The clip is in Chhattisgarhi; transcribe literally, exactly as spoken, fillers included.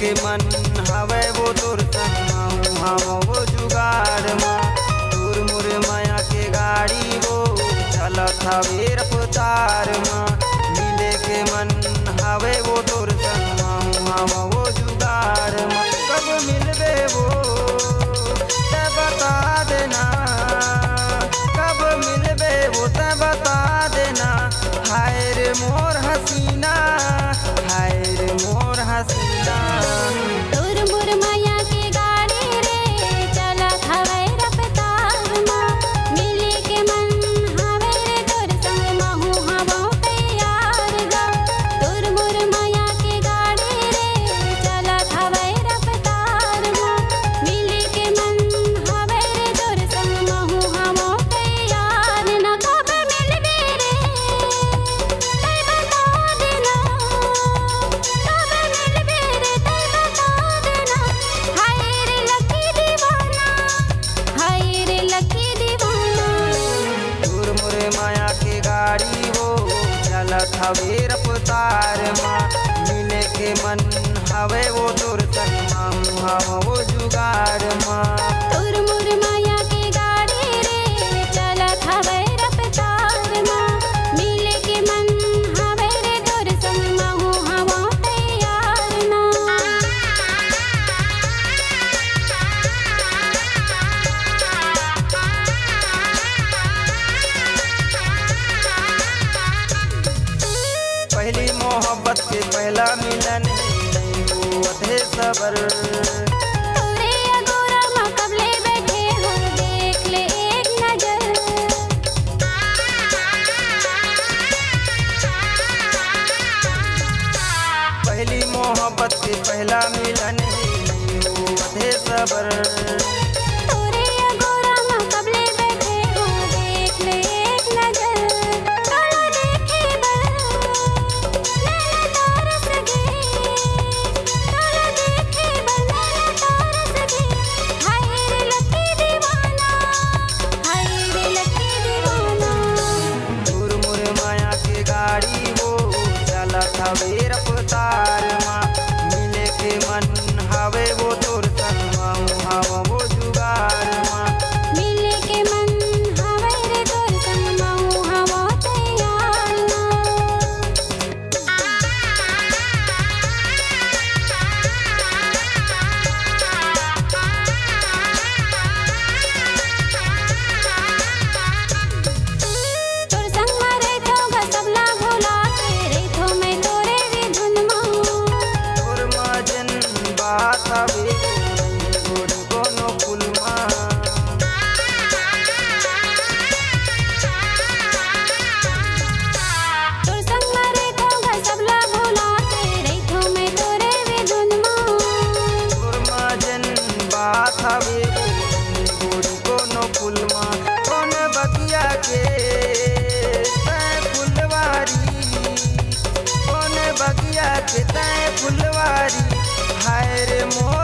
के मन हवय वो तोर संग, महूं हवं वो जुगाड़ मा। तोर मोर मया के गाड़ी वो चलत हवे रफ्तार मा। मिले के मन हवय वो तोर संग, महूं हवं वो जुगाड़ मा। कब मिलबे वो तैं बता देना, कब मिलबे वो तैं बता देना। हाय रे मोर हसीना, हाय रे मोर हसीना। तोर मोर मया के गाड़ी रे, चलत हवय रफ्तार मा। मिले के मन हवय रे तोर संग, महूं हवं तैयार गा। तोर मोर मया के गाड़ी रे, चलत हवय रफ्तार मा। मिले के मन हवय रे तोर संग, महूं हवं तैयार ना। कब मिलबे रे, तैं बता देना। कब मिलबे रे, तैं बता देना। हाय रे लकी दीवाना, हाय रे लकी दीवाना। तोर मोर मया के गाड़ी वो चलत हवे रफ्तार मा। मिले के मन हवय वो तोर संग, महूं हवं वो जुगाड़ मा। तोर मोर मया के गाड़ी रे, चलत हवय रफ्तार मा। मिले के मन हवय रे तोर संग, महूं हवं तैयार ना। पहली मोहब्बत के पहला मिलन हे, नइ होवत हे सबर। तोरे अगोरा म कब ले बैठे हों, देख ले एक नजर। पहली मोहब्बत के पहला मिलन हे, नइ होवत हे सबर। तोरे अगोरा म कब ले बैठे हों, देख ले एक नजर। तोला देखे बर नैना तरस गे, तोला देखे बर नैना तरस गे। हाय रे लकी दीवाना, हाय रे लकी दीवाना। तोर मोर मया के गाड़ी वो चलत हवे रफ्तार मा। मिले के मन हवे वो तोर संग, महूं हवं वो जुगाड़ मा। मिले के मन हवे रे तोर संग, महूं हवं तैयार ना। तोर संग म रहिथों ग सबला भुला के, रहिथों मैं तोरे रे धुन म। तोर म जेन बात हवे, गोरी कोनो फूल म। तोर संग म रहिथों ग सबला भुला के, रहिथों मैं तोरे रे धुन म। तोर म जेन बात हवे, गोरी कोनो फूल म। कोन बगिया के तैं फुलवारी, कोन बगिया के तैं फुलवारी। हाय रे मोर